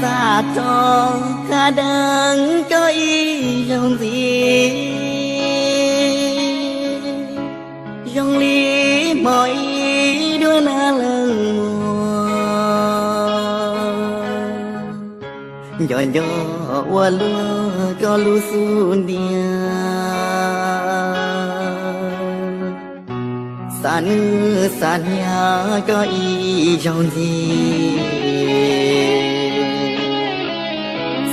Xav rov qab deev koj ib zaug ntxiv, zoo li hmo ib duab na leej muam. Nco nco ua luaj koj lub xub ntiag, xav nwj xav hnia koj ib zaug ntxiv.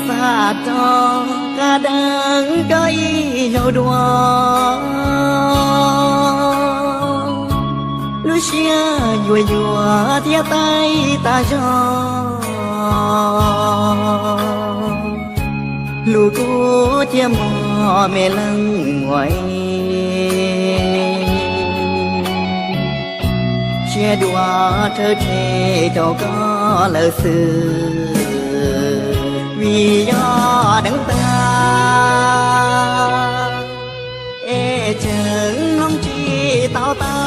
Xav rov qab deev koj ib zaug dua, lub siab yuav yuav thiab tais tas zog, hlub kub thiab mos me leej muam. Siab dua rhawv rhe rau koj lawm xwb, vim yog deev tag es tseem mloog tsis tau tau,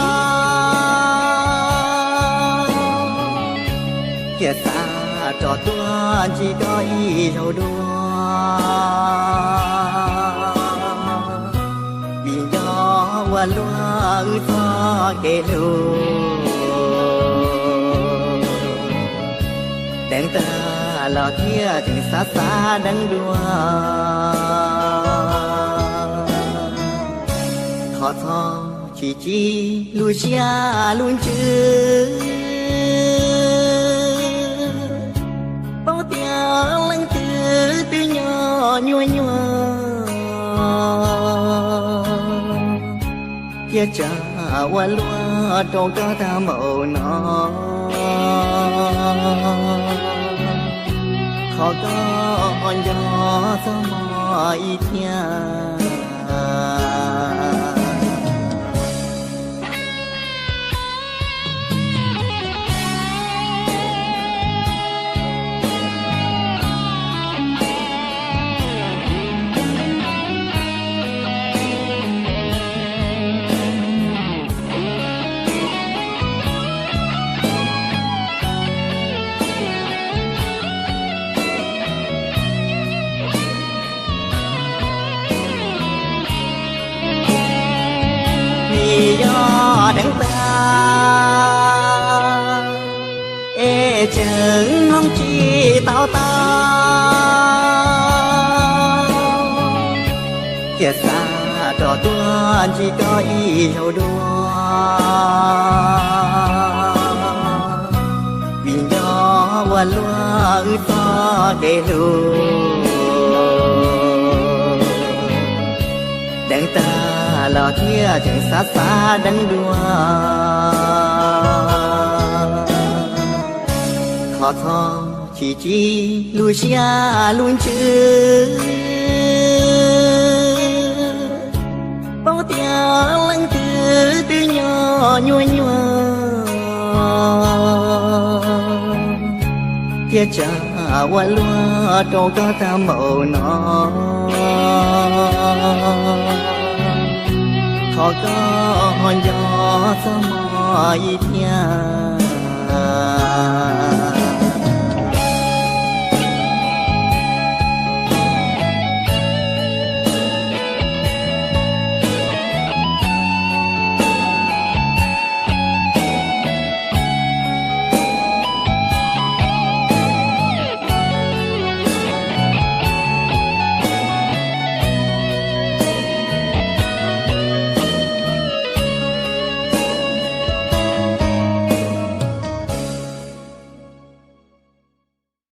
thiaj xav rov tuaj ntsib koj ib zaug dua. Vim nco ua luaj wb txoj kev hlub, deev tag los thiaj tseem xav xav deev dua. Thov txhob tsis tsim lub siab lub ntsws, paub tias leej twg twb nyob nyuaj nyuaj, thiaj tsa ua luaj rau koj tag npaum no. Thov koj ho nco txog mog ib thiab. Vim yog deev tag es tseem mloog tsis tau tau, thiaj xav rov tuaj ntsib koj ib zaug dua. Vim nco ua luaj wb txoj kev hlub, deev tag los thiaj tseem xav xav deev dua. Thov txhob tsis tsim lub siab lub ntsws, paub tias leej twg twb nyob nyuaj nyuaj, thiaj tsa ua luaj rau koj tag npaum no. Thov koj ho nco txog mog ib thiab.